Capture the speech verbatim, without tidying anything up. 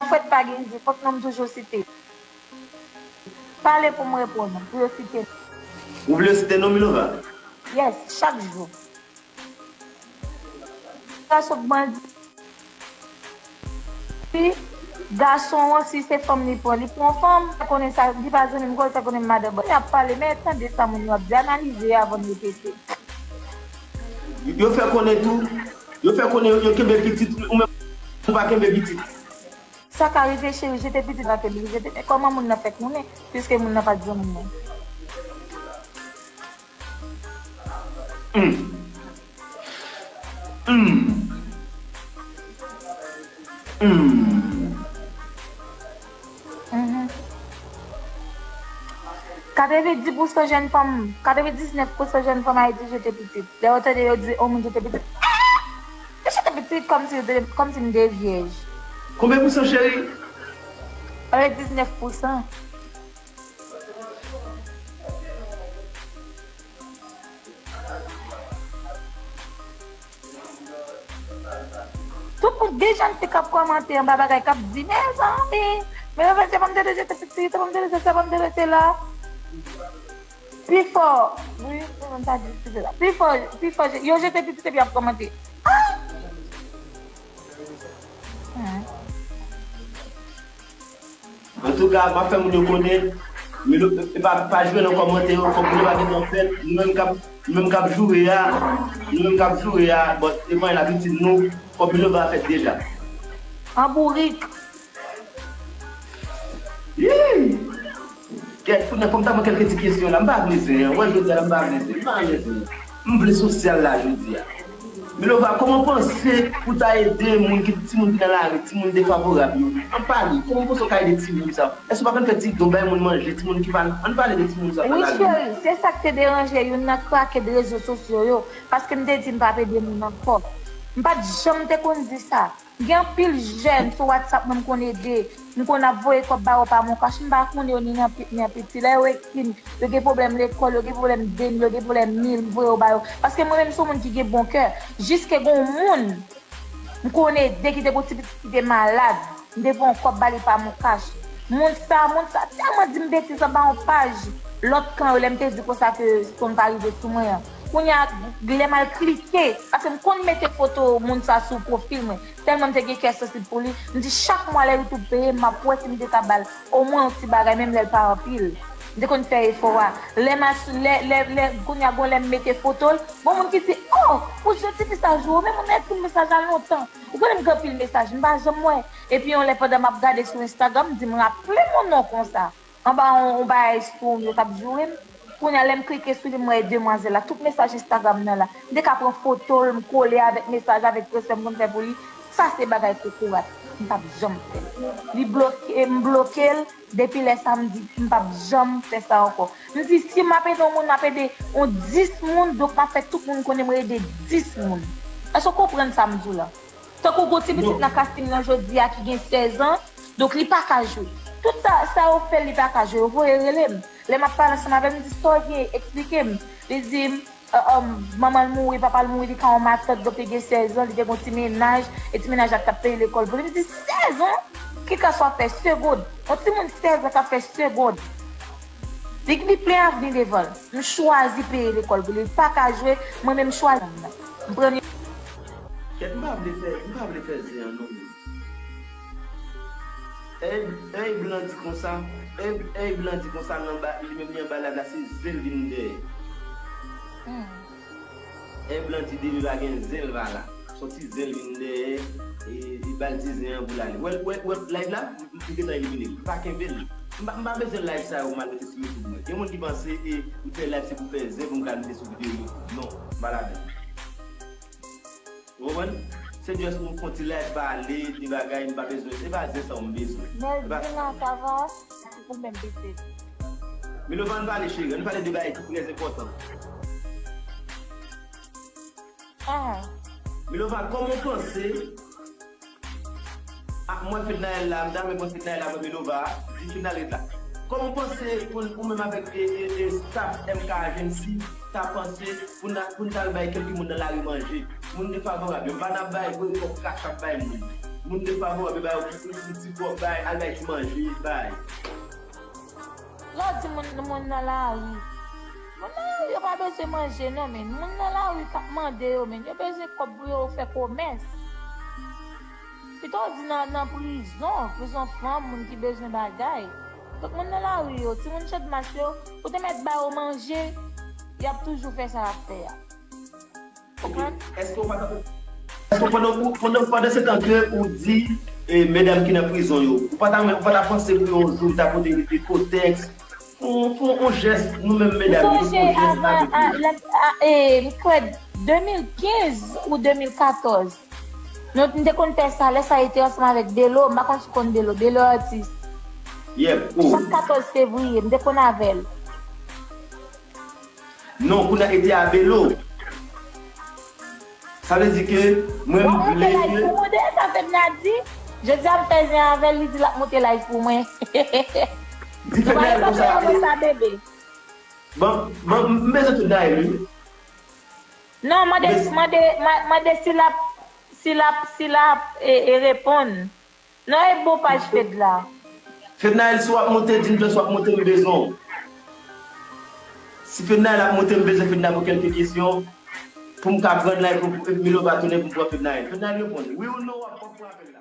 Fèt pa gen di, fòk non m toujou site. Pale pou m reponn, pou yo site. Ou vle yo site non Milova? Yes, chak jou. Gason k bandi. Gason an, si se fanm li pran, li pran fanm, sa konnen sa, li pa zanmi m, kòl sa konnen m madan bandi. Y ap pale, men tande sa moun yo ap di, analize avan n repete. Yo fè konnen tou, yo fè konnen yo kenbe pitit, ou menm ou pa kenbe pitit. Sa ka rive, cheri, jete pitit la, te li jete. Men kòman moun nan fè konnen, piske moun nan pa t zanmi mwen? Hmm. Hmm. Hmm. Mhm. Katrevenndis pousan jèn fanm, katrevendiznèf pousan jèn fanm Ayiti jete pitit. Lè yo tande yo di, yon moun jete pitit, ah! Yo jete pitit kòmsi yo te, kòmsi m te vyèj. Konbyen pousan, cheri? Katrevendiznèf pousan. Tout moun, gen jèn fi k ap kòmante anba bagay, k ap di, mezanmi, mezanmi, se pa m te dwe jete pitit, se pa m te dwe se sa, pa m te dwe se la. Pi fò, wi, mwen ta di, se la. Pi fò, pi fò, yo jete pitit epi y ap kòmante. Ah! Hmm. Antouka, m ap fè moun yo konnen, Milo, e pa, pa jwe nan kòmantè yo, fòk Milo pa gentan fèt, nou menm k ap, nou menm k ap joure a, nou menm k ap joure a, bon, e pa yon abitid nou, fòk Milo pa fèt deja. An bourik. Yey! Kèt, kounye a, fò m ta pran kèlke ti kesyon la, m pa vle zen, wè jodi a la, m pa vle zen, m pa vle zen. M vle sosyal la jodi a. Milova, kòman w panse pou w ta ede moun ki, timoun ki nan lari, timoun defavorab yo? Ann pale, kòman w panse w ka ede timoun sa yo? Èske w pa konn fè ti don bay moun manje, timoun ki pa, ann pale de timoun sa yo nan lari. Wi, cheri, se sa k te deranje youn nan kraken de rezo sosyo yo, paske m te di m p ap ede moun ankò. M pa t janm te konn di sa. Gen anpil jèn sou WhatsApp mwen m konn ede. M konn ap voye kòb ba yo pa MonCash, m pa konnen yo ni nan pit ni nan piti. Lè yo ekri m, yo gen pwoblèm lekòl, yo gen pwoblèm deni, yo gen pwoblèm mil, m voye yo ba yo. Paske mwen menm se yon moun ki gen bon kè. Jiske gen yon moun m konn ede ki te gen yon ti pitit ki te malad. M te voye yon kòb ba li pa MonCash. Moun sa, moun sa tèlman di m betiz anba yon paj lòt kan yo lè m te di konsa ke sa pa rive sou mwen an. Kounye a, lè m al klike, paske m konn mete foto moun sa sou pwofil mwen. Tèlman m te gen kè sansib pou li, m di chak mwa lè YouTube peye m, m ap wè si m te ka ba l omwen yon ti bagay, menm lè l pa anpil. M te konn fè efò a. Lè m al sou, lè, lè, lè, kounye a gon lè m mete foto l, gon moun ki di, oh, ou jwenn ti mesaj ou, men moun nan ekri m mesaj la lontan. Ou konnen m gen anpil mesaj, m pa janm wè. Epi yon lè pandan m ap gade sou Instagram, m di m raple m yon non konsa. Anba yon, yon bagay sou yo t ap joure m. Kounye a, lè m klike sou li, m wè demwazèl la. Tout mesaj Instagram nan la. M te ka pran foto l, m kole avèk mesaj, avèk respè m konn fè pou li. Sa se bagay kokorat. M p ap janm fè. Li bloke, m bloke l. Depi lè sa, m di, m p ap janm fè sa ankò. M di, si m ap ede yon moun, m ap ede yon dis moun, donk m ap fè tout moun konnen mwen ede dis moun. Èske w konprann sa m di w la? Tankou gon ti pitit nan Kasim nan jodi a ki gen sèz an, donk li pa ka jwe. Tout sa, sa yo fè l, li pa ka jwe. Yo voye rele m. Lè m ap pale ansanm avè l, m di, sa w gen, eksplike m. Li di m, euh, euh, manman l mouri, papa l mouri, li ka yon matant, donk li gen sèz an, li te gon ti mennaj, e ti mennaj la t ap peye lekòl pou li. M di, sèz an? Ki ka sa w ap fè segond? Yon timoun sèz an k ap fè segond. Li, li plen avni devan l. M chwazi peye lekòl pou li. Li pa ka jwe, mwen menm m chwazi. M pran li. Kèt, m pa vle fè, m pa vle fè zen an non. Èy, èy blan di konsa, èy, èy blan di konsa, l anba, li menm li anba live la, se zen l vin dèyè. Hmm. Èy blan di Demi pa gen zen l pa la. Soti zen l vin dèyè, e, e ba l ti zen an pou l ale. Wè, wè, wè, live la, m, m gentan elimine l. M pa kenbe l. M pa, m pa bezwen live sa yo mal mete sou YouTube mwen. Gen moun ki panse, e, m fè live se pou fè zen pou m ka mete sou videyo YouTube. Non, m pa ladan l. Ou konprann? Se just pou m fè yon ti live pale, di bagay, m pa bezwen. Se pa zen sa yo m bezwen. Melvina, sa va? Ou menm pete. Milova, ann pale, cheri. Ann pale de bagay ki trè enpòtan. Ah. Milova, kòman w panse? Ah, mwen Fednaelle la, m ta renmen pran Fednaelle la, mwen Milova, di Fednaelle ret la. Kòman w panse pou n, ou menm avèk, e, e, e, staff M K Agency, ta panse pou n, pou n t al bay kèlke moun nan lari manje? Moun defavorab yo, m pa nan bay voye kòb kachap bay moun. Moun defavorab yo ba yo ti, ti, ti kòb, bay, al bay ti manje, bay. Lè w di moun, moun nan lari. Moun nan lari yo pa bezwen manje non, men moun nan lari k ap mande yo, men yo bezwen kòb pou yo fè komès. Pito w di nan, nan prizon, prizon fanm, moun ki bezwen bagay. Donk moun nan lari yo, timoun Channmas yo, ou te mèt ba yo manje, y ap toujou fè sa y ap fè a. Ok. Èske w pa t ap, èske pandan, pandan, pandan se tan ke ou di, e, medam ki nan prizon yo, ou pa ta, ou pa ta panse pou yon jou ou ta pote li kotèks, pou, pou yon jès, nou menm medam yo, pou yon jès avèk yo? M kwè de mil kenz ou de mil katòz. Nou m te konn fè sa, lè sa yo te ansanm avèk Delo, m pa konn si w konn Delo, Delo Artiste. Yep, oh. Chak katòz fevriye, m te konn avè l. Non, kounye a ete a Belo. Sa vle di ke mwen m vle ke. Ou mande sa Fedna di? Jodi a m fè zen avè l, li di l ap monte live pou mwen. Di Fedna konsa. Sa bebe. Bon, bon, m bezwen Fedna wi. Non, mande, mande, mande si l ap, si l ap, si l ap e, e reponn. Non, e bon paj Fed la. Fednaelle, si w ap monte, di m jan si w ap monte, m bezwen w. Si Fednaelle ap monte, m bezwen Fedna pou kèlke kesyon. Pou m ka pran live pou Milova tounen pou m pran Fednaelle. Fednaelle reponn. Wi ou non, w ap pran apèl la.